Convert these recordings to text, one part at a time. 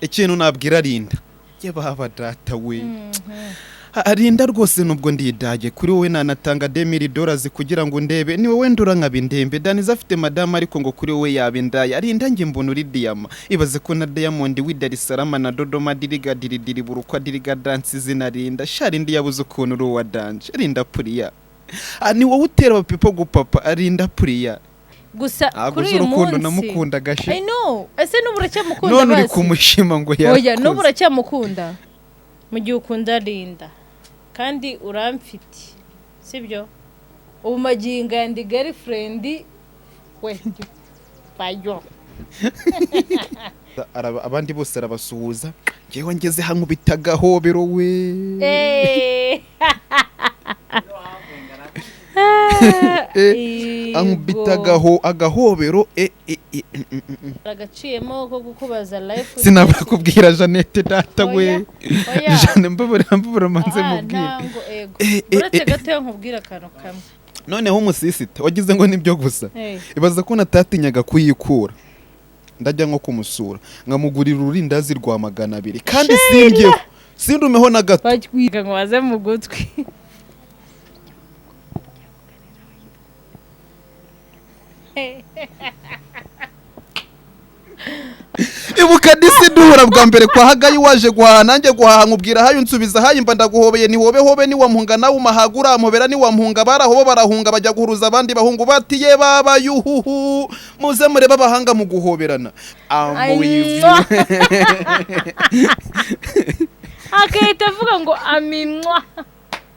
Ikintu nabwira Linda, yababa data we, Linda rwose, nubwo ndidage kuri wowe, nanatanga $2000 kugira ngo ndebe ni wowe ndura nkaba indembe. Daniza afite madamu, ariko ngo kuri wowe yaba indaya. Linda, njye mbona uri diyama. Ibaze ko na Diamond w'i Dar es Salaam na Dodoma diriga diridiri burukwa diriga dance izina Linda. Sha Linda, yabuze ukuntu uri uwa danger. Linda puriya. Ah, ni wowe utera abapipo gupapa. Linda puriya. Gusa ntabwo kuri uzi uyu urukundo munsi namukundaga I she. know. Ese n'ubu uracyamukunda? None uri Basi. kumushima ngo Oya, n'ubu yarakuze. uracyamukunda? Mu gihe ukunda Linda kandi uramfite, sibyo? Ubu magingo ya ndi girlfriend we bayo. Abandi bose arabasuhuza, ngewe ngeze hano bita gahobero we. Ankubita agahobero Agaciyemo ko kukubaza life. Sinabura kubwira Jeannette, data we. Oya, oya. Jeanne, mbabura, mbabura, manze Ah, mubwire. Ntango ego. Uretse gatoya nkubwire akantu kamwe. Noneho umusisita wagize ngo nibyo gusa. Ibaza ko natatinyaga kuyikura, ndajya nko kumusura nkamugurira ururindazi rwa 200 kandi sindyeho, sindumeho na gato. Batwiga ngo baze mu gutwi. Ibuka disi duhura bwa mbere kwa Hagayi, waje guhaha nanjye guhaha, nkubwira hayi unsubiza hayi, mba ndaguhobeye. Ni hobe hobe, niwampunga nawe umahaga urampobera, niwampunga barahobo barahunga bajya guhuruza abandi bahungu bati ye baba yuhuhu, muze murebe abahanga mu guhoberana. I'm with you. Akahita avuga ngo aminwa.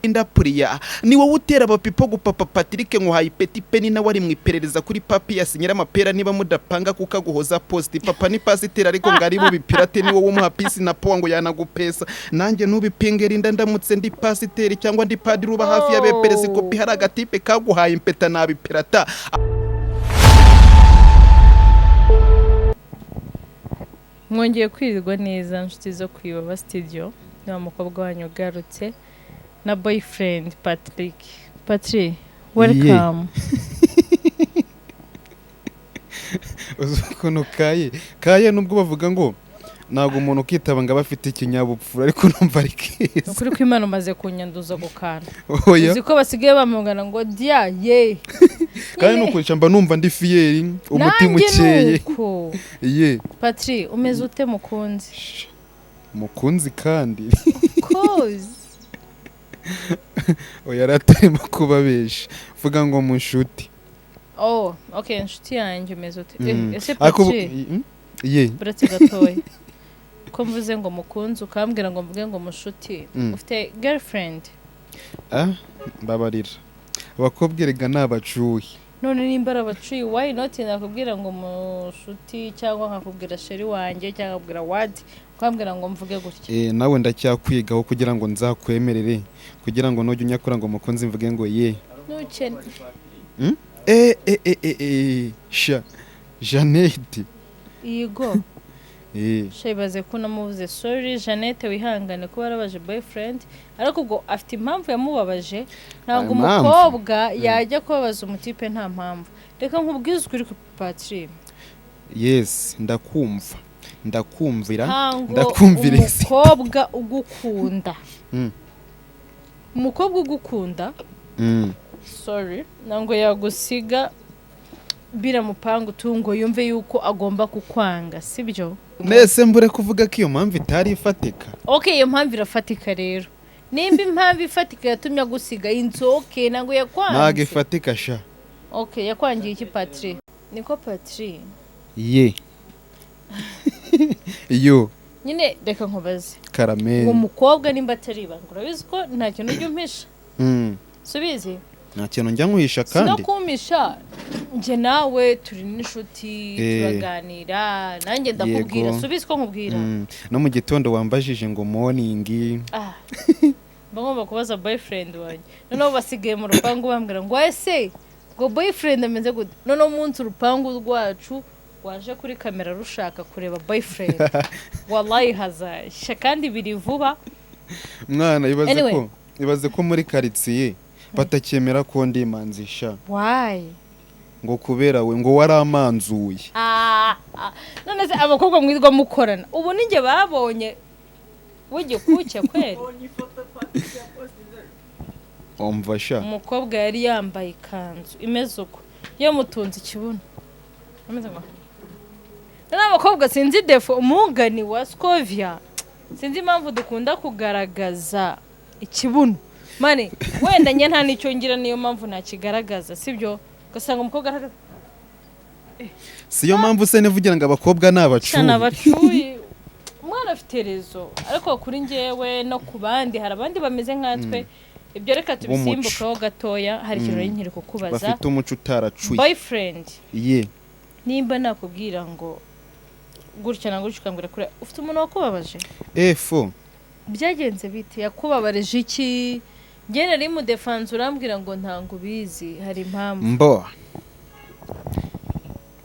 Indapuriya, ni wowe utera abapipo gupapa. Patrick nkuhaye ipeti peni, nawe ari mu iperereza kuri papi yasinyira amapera. Niba mudapanga kuko aguhoza posti, papa ni pasiteri ariko ngo ari bupirate. Ni wowe umuha pisi na powa ngo yanagupesa, nanjye ntubipinge Rinda. Ndamutse ndi pasiteri cyangwa ndi padiri uba hafi ya beperesi kopi, hari agatipe kaguhaye impeta nabipirata. Mwongeye kwirirwa neza, inshuti zo Kwibaba Studio. Ni wa mukobwa wanyu ugarutse na boyfriend Patrick. Patrick, welcome. Uzi ukuntu kaye kaye, nubwo bavuga ngo ntabwo umuntu ukitaba ngo aba afite ikinyabupfura, ariko numva ari keza. Ukuri kw'Imana umaze kunyanduza ako kantu. Oya. Uzi ko basigaye bamugana ngo dia ye? Kandi nukurisha mba numva ndi fier, umutima Nanjye ukeye. Nuko Ye. Patrick, umeze ute mukunzi? Mukunzi kandi? Koze. Oya, yari atarimo kubabesha, vuga ngo mushuti. Oh, okay, inshuti yanjye, umeze ute? Ese Ariko Patrick, Ye. uretse gatoya, ko mvuze ngo mukunzi ukambwira ngo mvuge ngo mushuti, ufite girlfriend? Ah, mbabarira, abakobwa erega ni abacuhi. None nimba ari abacuyi, why not nakubwira ngo mushuti, cyangwa nkakubwira chéri wanjye, cyangwa nkakubwira wadi, ukambwira ngo mvuge gutya? Eh, nawe ndacyakwigaho kugira ngo nzakwemerere, kugira ngo nujya unyakura ngo mukunzi mvuge ngo ye. Ntukene. Sha Jeannette. Yego. Eh. Ibaze ko unamuvuze. Sorry Jeannette, wihangane kuba yarabaje boyfriend, ariko ubwo afite impamvu yamubabaje. Ntabwo Impamvu? umukobwa yajya kubabaza umutipe nta mpamvu. Reka nkubwize ukuri ku Patrick. Yes, ndakumva, ndakumvira. Ntabwo Ndakumvira isi. umukobwa ugukunda, umukobwa ugukunda, sorry, ntabwo yagusiga biramupanga utungo yumve yuko agomba kukwanga, sibyo? Nese mbure kuvuga ko iyo mpamvu itari ifatika? Okay, iyo mpamvu irafatika. Rero nimba impamvu ifatika yatumye agusiga inzu, okay, ntabwo Ntabwo yakwanze. ifatika sha. Okay, yakwangiye iki Patrick? Niko Patrick. Ye, iyo. Nyine reka nkubaze. Karameri. Uwo mukobwa nimba atari ibanga, urabizi ko nta kintu ujya umpisha, subizi? Nta kintu njya nkuhisha Si no kandi. kumpisha, njye nawe turi n'inshuti, turaganira, nanjye ndakubwira. Yego. Subizi ko nkubwira? No mu gitondo wambajije ngo morning. Ah, mba ngomba kubaza boyfriend wanjye. Noneho basigaye mu rupangu bambwira ngo ese ngo boyfriend ameze gute? Noneho umunsi urupangu rwacu waje kuri kamera rushaka kureba boyfriend, wallahi hazashya kandi biri vuba. Mwana, ibaze Anyway. ko ibaze ko muri karitsiye batakemera ko ndi imanzi sha. Why? Ngo kubera we, ngo waramanzuye. Ah, ah. None None se abakobwa mwirwa mukorana, ubu ninjye babonye w'igikuke kweri? Umva sha. Umukobwa yari yambaye ikanzu imeze uko, yamutunze ikibuno ameze ngo. None abakobwa, sinzi défaut, umugani wa Scovia, sinzi impamvu dukunda kugaragaza ikibuno. Mane wenda njye nta n'icyo ngira, niyo mpamvu nakigaragaza, sibyo? Ugasanga umukobwa arahagaze. Siyo mpamvu se nivugira ngo abakobwa ni abacuyi? Cyane, abacuyi. Umwana afite raison, ariko kuri njyewe no ku bandi, hari abandi bameze nkatwe. Ibyo reka tubisimbukeho gatoya. Hari ikintu nari nkiri kukubaza. Bafite umuco utaracuye. Boyfriend, ye. Nimba nakubwira ngo gutya na gutya, ukambwira kure, ufite umuntu wakubabaje? Efo. Byagenze bite? Yakubabarije iki? Njye nari mudefanze, urambwira ngo ntabwo ubizi, hari impamvu. Mbo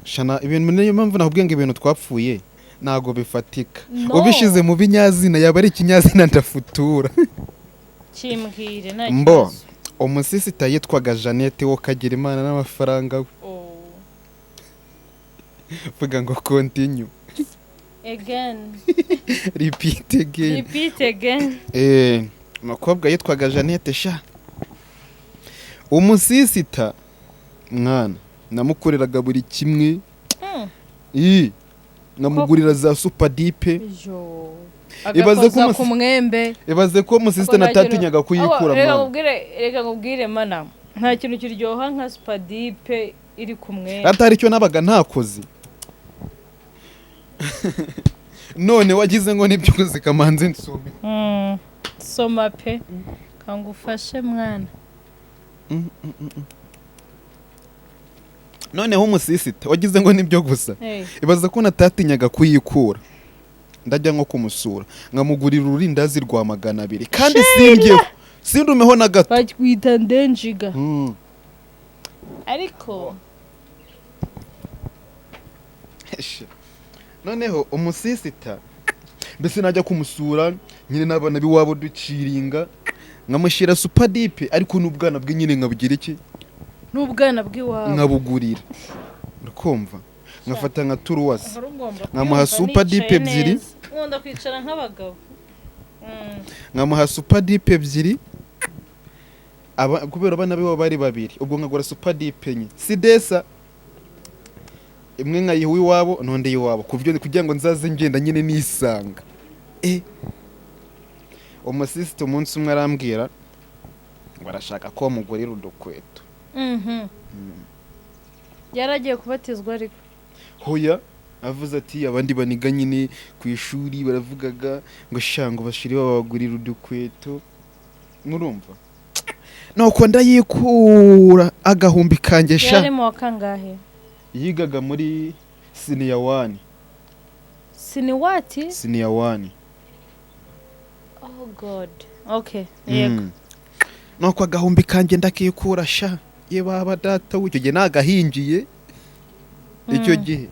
shana, ibintu, niyo mpamvu nakubwiye ngo ibintu twapfuye ntabwo bifatika. No. Ubishyize mu binyazina yaba ari ikinyazina ndafutura. Kimbwire, nta Mbo kibazo. Umusisita yitwaga Jeannette, wo kagira Imana n'amafaranga we. Oh. Vuga ngo continue. Again. Repeat again. Repeat again. Umukobwa yitwaga Jeannette sha. Umusisita mwana namukoreraga buri kimwe. Nkamugurira za supadipe. Jo. Ibaze ko Agakoza ku mwembe. Ibaze ko umusisita natatinyaga kuyikura. Reka Mwana. nkubwire, reka nkubwire mana, nta kintu kiryoha nka supadipe iri ku mwembe. Atari cyo nabaga ntakoze. None wagize ngo nibyo zikamanze nsome. Soma pe, kangufashe mwana. Noneho umusisita wagize ngo nibyo gusa. Hey. Ibaza ko natatinyaga kuyikura, ndajya nko kumusura nkamugurira ururindazi rwa 200 kandi sindyeho, sindumeho na gato. Bakwita ndenjiga. Ariko Eshe. Noneho umusisita mbese najya kumusura nyine n'abana b'iwabo duciringa, nkamushyira supadipe, ariko n'ubwana bwe nyine nkabugira iki? N'ubwana bw'iwabo. Nkabugurira, urakumva, nkafata nka turuwasi, Uhora ugomba nkamuha kwiyumva super nicaye dip ebyiri. neza. Nkunda kwicara nk'abagabo. Nkamuha supadipe ebyiri. Kubera abana be bari babiri, ubwo nkagura supadipe enye, sidesa imwe nkayiha uw'iwabo n'undi iwabo, kugira ngo nzaze ngenda nyine nisanga. Umusisita umunsi umwe arambwira ngo arashaka ko mugurira udukweto. Yaragiye kubatizwa ariko? Hoya, avuze ati abandi baniga nyine ku ishuri baravugaga ngo sha, ngo bashire babagurira udukweto. Murumva, nuko ndayikura agahumbi kanjye sha. Yari mu wa kangahe? Yigaga muri senior one. Senior what? Senior one. Oh God, okay, yego. Nuko agahumbi kanjye ndakikura sha, ye baba data we, icyo gihe nagahingiye, icyo gihe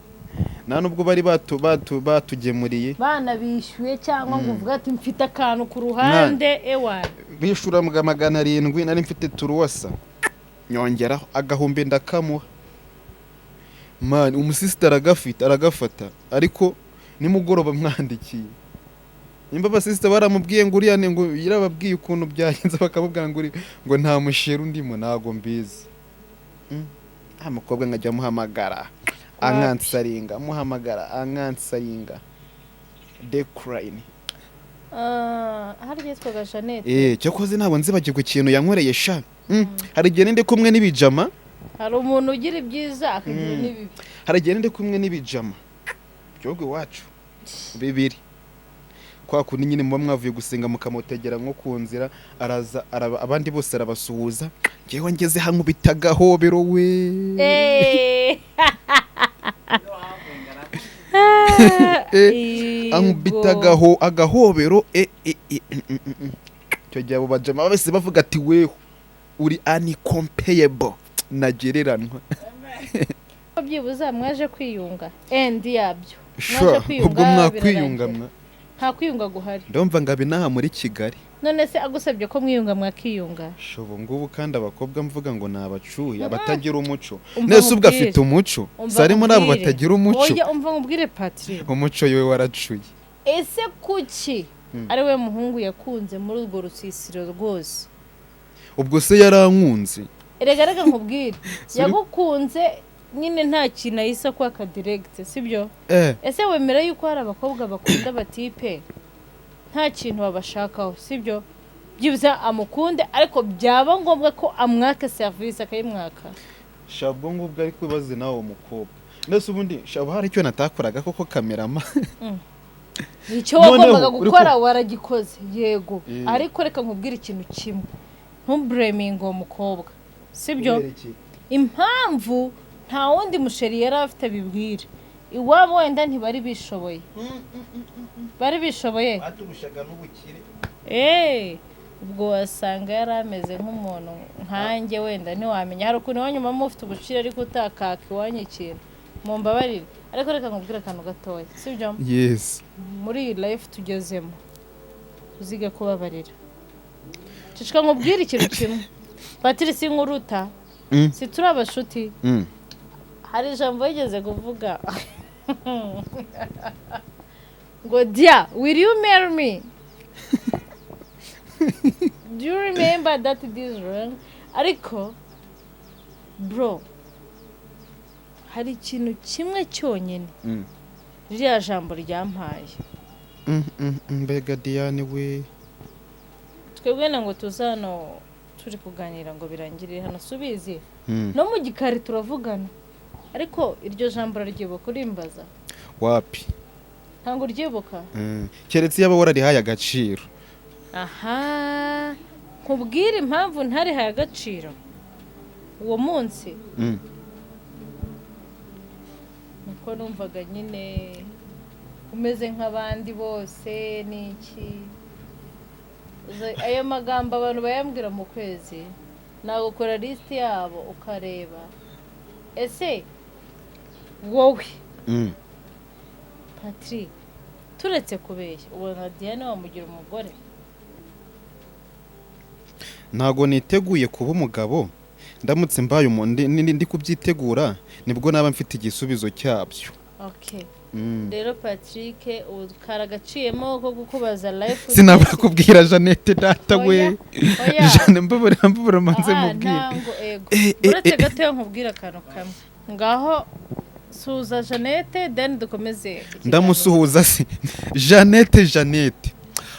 nta nubwo bari batu batugemuriye. Bana bishyuye cyangwa ngo uvuge ati mfite akantu ku ruhande, ewa. Bishura 700, nari mfite turuwasa, nyongeraho agahumbi ndakamuha. Mani, umusisita aragafite, aragafata, ariko nimugoroba mwandikiye nimba abasisita baramubwiye ngo uriya ngo yarababwiye ukuntu byagenze, bakamubwira ngo ngo nta musheru ndimo, ntago mbizi. Ah, mukobwa nkajya amuhamagara ankansaringa, amuhamagara ankansaringa, decline. Ah, harya yitwaga Jeannette? Cyakoze ntabwo nzibagirwa ikintu yankoreye sha. Hari igihe ndi kumwe n'ibijama. Hari umuntu ugira ibyiza akagira n'ibibi. Hari igihe ndi kumwe n'ibijama byogwe iwacu bibiri, kwa kundi nyine muba mwavuye gusenga mukamutegera nko ku nzira, araza araba, abandi bose arabasuhuza, njyewe ngeze hano bita gahobero we. Ankubita agahobero. Icyo gihe abo bajama bose bavuga ati weho uri uncomparable, ntagereranwa. Byibuze mwaje kwiyunga, endi yabyo mwaje Sure, kwiyunga, ubwo mwakwiyunga birarangira. Mwa Nta kwiyunga guhari. Ndumva ngo inaha muri Kigali. None se agusabye ko mwiyunga, mwakiyunga? Ubu ngubu kandi abakobwa mvuga ngo ni abacuyi, abatagira umuco. Umva Nese ubwo nkubwire. afite umuco? Umva Sari muri abo nkubwire. batagira umuco. Oya, umva nkubwire, Patrick. Umuco yiwe waracuye. Ese kuki ari we muhungu yakunze muri urwo rusisiro rwose? Ubwo se yarankunze? Erega reka nkubwire, yagukunze nyine nta kintu ahise kwaka direct, sibyo? Eh. Ese wemera yuko hari abakobwa bakunda batipe nta kintu babashakaho, sibyo? Byibuze amukunde, ariko byaba ngombwa ko amwaka serivisi akayimwaka. Sha, ubwo ngubwo ariko ibaze nawe uwo mukobwa. Nese ubundi shaba hari icyo natakoraga koko, cameraman? Icyo Noneho, wagombaga uri gukora waragikoze, yego. Eh. Ariko reka nkubwire ikintu kimwe, ntublaminge uwo mukobwa, sibyo? Impamvu nta wundi muchéri yari afite, bibwire iwabo wenda ntibari bishoboye, bari bishoboye. Baturushaga n'ubukire. Eee, ubwo wasanga yari ameze nk'umuntu nkanjye wenda, ntiwamenya. Hari ukuntu iwanyu muba mufite ubukire ariko utakaka iwanyu ikintu, mumbabarire. Ariko reka nkubwire akantu gatoya, sibyo? Yes. Muri iyi life tugezemo uzige kubabarira. Cicika nkubwire ikintu kimwe, Patrice, nkuruta, si turi abashuti? Hari ijambo yigeze kuvuga ngo: "Dia, will you marry me?" Do you remember that this wrong? Ariko bro, hari ikintu kimwe cyonyine ririya jambo ryampaye. Mbega Diane we! Twebwe na ngo tuze hano turi kuganira ngo birangirire hano, subizi no mu gikari turavugana, ariko iryo jambo uraryibuka urimbaza? Wapi. Ntabwo uryibuka? Keretse yaba wararihaye agaciro. Aha nkubwire impamvu ntarihaye agaciro uwo munsi. Niko numvaga nyine umeze nk'abandi bose n'iki. Ayo magambo abantu bayambwira mu kwezi, nagukora lisiti yabo ukareba. Ese wowe, Patrick, turetse kubeshya, ubona Diane wamugira umugore? Ntago niteguye kuba umugabo. Ndamutse mbaye umuntu ndi kubyitegura, nibwo naba mfite igisubizo cyabyo. Okay. Rero Patrick, ubu karagaciyemo ko kukubaza life. Sinabura kubwira Jeannette, data we. Oya, oya. Jeanne, mbabarira, mbabarira manze Aha, mubwire. Ntango ego. Eh, Uretse gatoya nkubwire akantu kamwe. Ngaho suhuza Jeannette, then dukomeze ikiganiro. Ndamusuhuza se? Jeannette, Jeannette,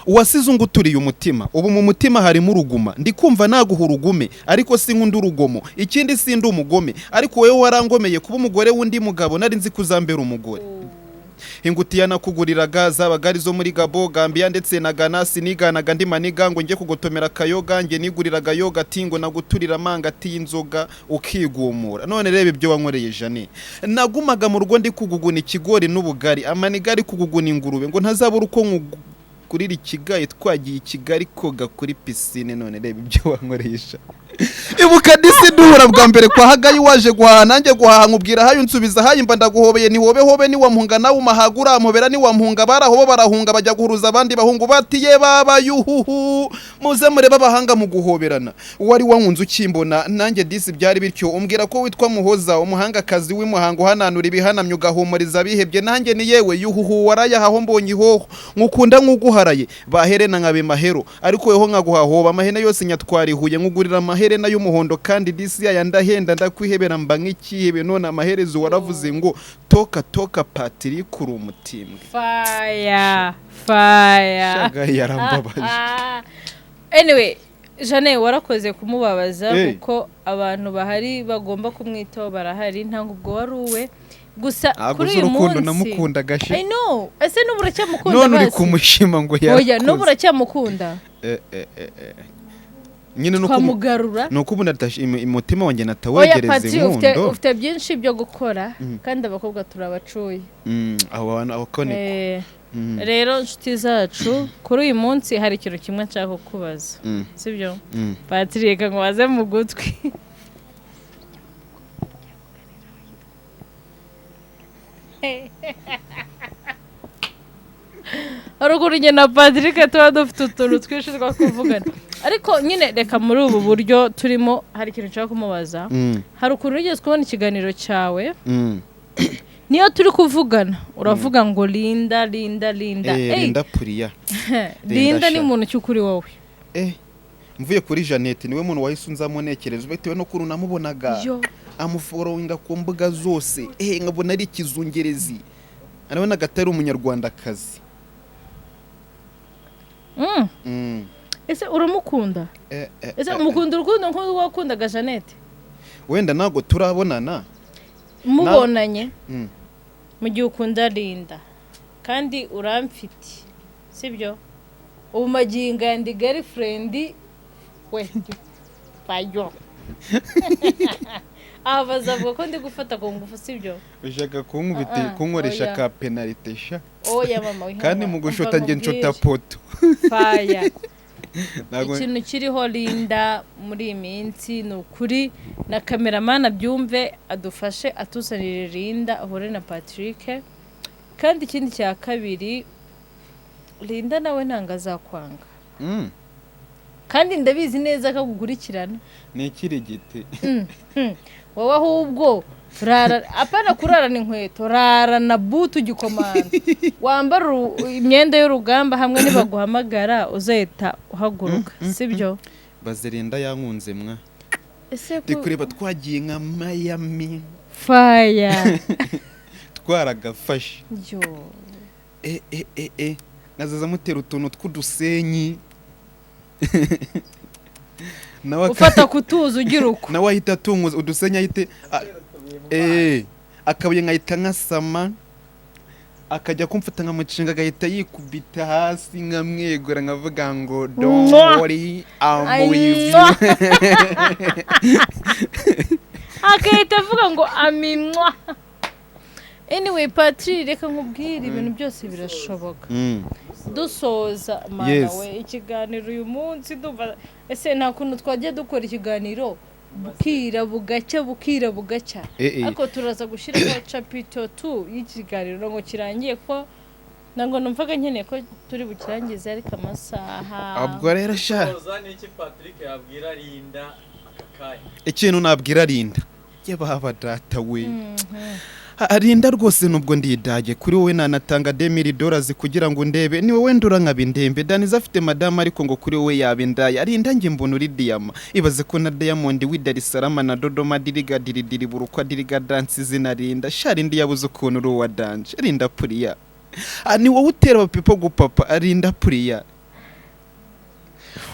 uwasize unguturiye umutima, ubu mu mutima harimo uruguma. Ndi kumva naguha urugume, ariko sinkunda urugomo. Ikindi, sindi umugome, ariko wowe warangomeye. Kuba umugore w'undi mugabo, nari nzi ko uzambera umugore. Ingutiya nakuguriraga zabaga ari zo muri Gabo, Gambia ndetse na Ghana. Siniganaga ndi maniga ngo njye kugotomera akayoga, njye niguriraga yoga ati ngo naguturira amangati y'inzoga ukigumura. None reba ibyo wankoreye, Jane. Nagumaga mu rugo ndi kuguguna ikigori n'ubugari, amaniga ari kuguguna ingurube ngo ntazabura uko nkugurira ikigaye twagiye i Kigali koga kuri piscine. None reba ibyo wankoreye, Jane. Ibuka disi duhura bwa mbere kwa Hagayi, waje guhaha nanjye guhaha, nkubwira hayo unsubiza hayi, mba ndaguhobeye. Nihobe hobe, niwampunga nawe umahaga urampobera, niwampunga barahobo barahunga bajya guhuruza abandi bahungu bati: "Ye baba yuhuhu, muze murebe abahanga mu guhoberana." Wari wankunze ukimbona, nanjye disi byari bityo. Umbwira ko witwa Muhoza, umuhangakazi w'imuhango, uhananura ibihanamye, ugahumuriza abihebye. Nanjye ni yewe yuhuhu, warayahaho mbonye ihoho, nkukunda nk'uguharaye baherena nkabe mahero, ariko weho nkaguha hoba amahene yose nyatwara ihuye, nkugurira amaherena y'umuhondo kandi disi yaya ndahenda, ndakwihebera mba nk'ikihebe. None amaherezo waravuze ngo: "Toka toka, Patrick, uri umutimbwe." Fire, fire. Shagayi yarambabaje. Anyway, Jane, warakoze kumubabaza, Hey. kuko abantu bahari bagomba kumwitaho barahari, ntabwo ubwo wari uwe gusa. Ntabwo Kuri uzi uyu urukundo munsi namukundaga she. I know. Ese n'ubu uracyamukunda? None uri Basi. kumushima ngo Oya, yarakoze. n'ubu uracyamukunda? Eh. Nyine nuko Twamugarura. Nuko ubu umutima wanjye Oya, natawegereza Patri, ufite inkundo. ufite byinshi byo gukora, kandi abakobwa turabacuye. Abo bantu aho ko niko. Rero inshuti zacu, kuri uyu munsi hari ikintu kimwe nshaka kukubaza, sibyo? Patri, reka nkubaze mu gutwi. Haruguru njye na Patrick tuba dufite utuntu twinshi two kuvugana, ariko nyine reka muri ubu buryo turimo hari ikintu nshaka kumubaza. Hari ukuntu wigeze kubona ikiganiro cyawe, niyo turi kuvugana uravuga ngo Linda, Linda, Linda. Eh, Linda Puriya. Linda ni sha. muntu ki kuri wowe? Mvuye kuri Jeannette, niwe muntu wahise unzamo ntekerezo bitewe n'ukuntu namubonaga Yo. amufollowinga ku mbuga zose, nkabona ari ikizungerezi, arabonaga atari umunyarwandakazi. Ese uramukunda? Ese umukunda urukundo nk'urwo wakundaga Jeannette? Wenda ntabwo turabonana. Mubonanye, mu gihe ukunda Linda kandi uramfite, sibyo? Ubu magingo ya ndi girlfriend we bayo, aha bazavuga ko ndi gufata ku ngufu, sibyo? Ushaka kunkubita, Ah, ah, kunkoresha oya. ka penalite sha. Oya mama, wihangane. Kandi mu gushota Umva njye nshota nkubwire. poto. Faya. Ntabwo. Ikintu kiriho, Linda muri iyi minsi ni ukuri, na cameraman abyumve, adufashe atuzanire Linda ahure na Patrick. Kandi ikindi cya kabiri, Linda nawe ntabwo azakwanga. Kandi ndabizi neza ko agukurikirana. Ni ikirigiti. Wowe ahubwo rara, apana kurarana inkweto, rarana butu ugikomanda, wambara imyenda y'urugamba hamwe nibaguhamagara uzahita uhaguruka, sibyo? Bazirinda yankunze mwa. Ese Ndi kureba twagiye nka Miami. Faya. Twaragafashe. Yo. Nazaza mutera utuntu tw'udusenyi nawe Ufata kutuza ugira uko. Nawe ahita atunguza udusenyi, ahite akabuye nkahita nkasama, akajya kumfata nkamucinga, agahita yikubita hasi, nkamwegura, nkavuga ngo "Don't Mwah! worry, I'm with you." Mwah! Agahita avuga ngo aminwa. Anyway Patri, reka nkubwire, ibintu byose birashoboka. Dusoza, mana we, ikiganiro uyu munsi ndumva, ese nta kuntu twajya dukora ikiganiro bukira bugacya, bukira bugacya? Ariko turaza gushyiraho chapter 2 y'ikiganiro ngo kirangiye, ko ntabwo numvaga nkeneye ko turi bukirangize, ariko amasaha. Ubwo rero sha. Soza, ni iki Patrick yabwira Linda aka kanya? Ikintu nabwira Linda, yababa data we. Rinda rwose, nubwo ndidage kuri wowe nanatanga $2000 kugira ngo ndebe, ni wowe ndura nkaba indembe. Daniza afite madamu, ariko ngo kuri wowe yaba indaya. Rinda, njye mbona uri diyama, ibaze ko na Diamond w'i Dar es Salaam na Dodoma diriga diridiri burukwa diriga dance izina Rinda sha. Rinda yabuze ukuntu uri uwa danger. Rinda Puriya. Ni wowe utera abapipo gupapa. Rinda Puriya,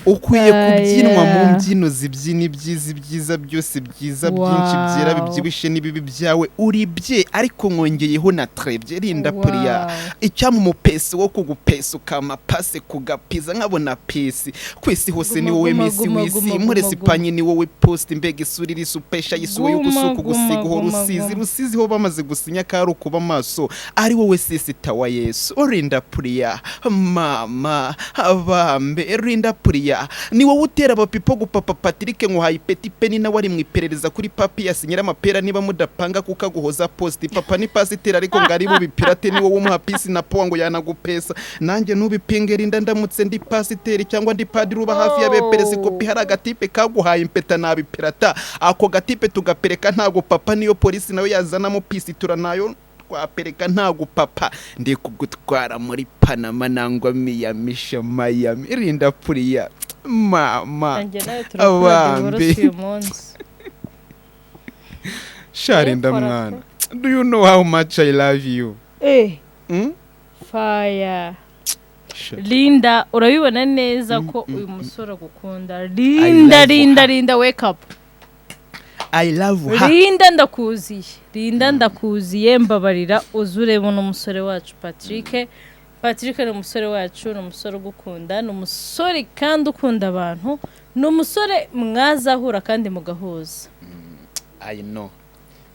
ukwiye kubyinwa mu mbyino zibyina ibyiza, ibyiza byose byiza byinshi byera bibyibushye n'ibibi byawe uribye, ariko nkongeyeho na trebye. Rinda Puriya, icyampa umupesi wo kugupesa ukama pase kugapiza nkabona pesi ku isi hose. Ni Guma, wowe guma, misi guma, w'isi guma, muri guma, Esipanye, ni wowe post. Mbega isura iri supesha yisuwe Guma, y'ugusuka guma, ugusiga uhora guma, usizi guma. Rusizi ho bamaze gusinya ko ari ukuba amaso, ari wowe sister wa Yesu. Rinda Puriya, mama abambe. Rinda Puriya, ni wowe utera abapipo gupapa. Patrick nkuhaye ipeti peni, nawe ari mu iperereza kuri papi yasinyira amapera niba mudapanga kuko aguhoza posti. Papa ni pasiteri, ariko ngo ari bubipirate. Ni wowe umuha pisi na powa ngo yanagupesa, nanjye ntubipinge. Rinda, ndamutse ndi pasiteri cyangwa ndi padiri uba hafi y'abeperesi kopi, hari agatipe kaguhaye impeta nabipirata, ako gatipe tugapereka ntago papa. Niyo polisi nayo yazanamo pisi tura nayo twapereka ntago papa. Ndi kugutwara muri Panama nangwa Miami sha, Miami. Rinda Puriya, mama Nanjye nawe turakora abambe. divorce uyu munsi. Sha Rinda, Kora. mwana, do you know how much I love you? Fire. Sha. Linda, urabibona neza ko uyu musore agukunda. Linda, Love Linda, her. Linda, wake up. I love her. Linda ndakuziye, Linda ndakuziye, mbabarira uze urebe n'umusore wacu Patrick. Patrick ni umusore wacu, ni umusore ugukunda, ni umusore kandi ukunda abantu, ni umusore mwazahura kandi mugahuza. I know.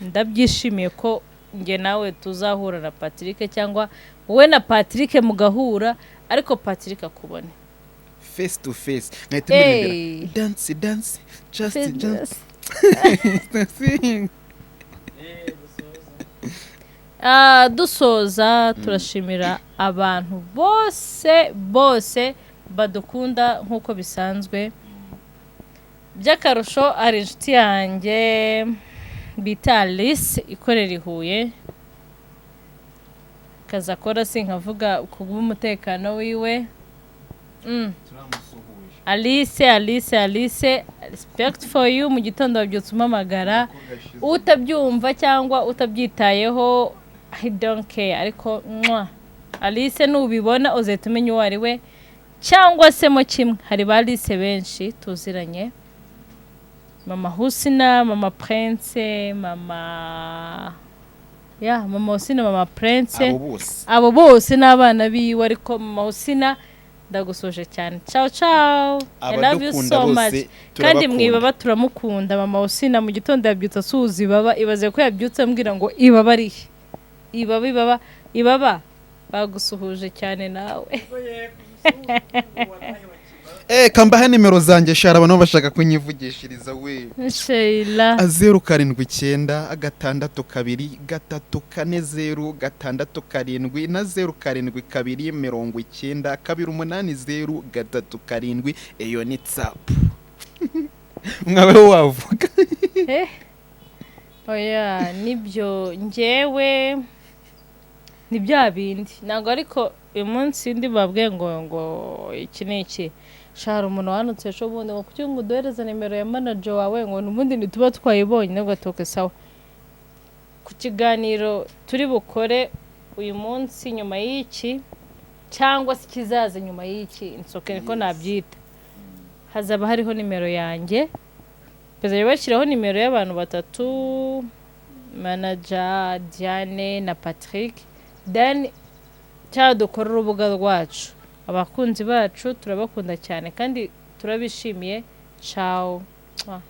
Ndabyishimiye ko njye nawe tuzahura na Patrick, cyangwa wowe na Patrick mugahura, ariko Patrick akubone Face to face, nkahita Hey. muririmbira dance dance just just sing. Dusoza. Ah, dusoza, turashimira abantu bose bose badukunda nk'uko bisanzwe. By'akarusho hari inshuti yanjye bita Alice ikorera i Huye. Akazi akora sinkavuga kubw'umutekano wiwe. Alice, Alice, Alice, respect for you. Mu gitondo wabyutse umpamagara, utabyumva cyangwa utabyitayeho, I don't care, ariko mwa Alice, nubibona uzahita umenya uwo ari we, cyangwa se mo kimwe hari ba Alice benshi tuziranye: Mama Husina, Mama Prince, mama ya Mama Husina, Mama Prince. Abo bose. Abo bose ni abana biwe, ariko Mama Husina, ndagusoje cyane. Ciao ciao, I love you Abadukunda so bose, much. Kandi turabakunda. Mwibaba turamukunda. Mama Husina mu gitondo yabyutse asuhuza ibaba. Ibaze ko yabyutse ambwira ngo ibaba arihe, ibaba, ibaba, ibaba, bagusuhuje cyane nawe. Kambaha nimero zanjye shara, abantu bashaka kunyivugishiriza we. Sheila. 0796223407 na 0729028037. Iyo ni WhatsApp. Mwawe wavuga. Eh, oya, nibyo, njyewe ni bya bindi ntabwo, ariko uyu munsi ndi babwiye ngo iki ni iki. Shara, umuntu wanutse ejo bundi ngo kuki ngo uduhereze nimero ya manager wawe, ngo n'ubundi ntituba twayibonye, nabwo atoke. Sawa, ku kiganiro turi bukore uyu munsi nyuma y'iki, cyangwa se ikizaza nyuma y'iki, insoke niko nabyita, hazaba hariho nimero yanjye. Bazajya bashyiraho nimero y'abantu batatu: manager Diane na Patrick. Then cyangwa dukora urubuga rwacu. Abakunzi bacu turabakunda cyane kandi turabishimiye. Ciao. Mwah.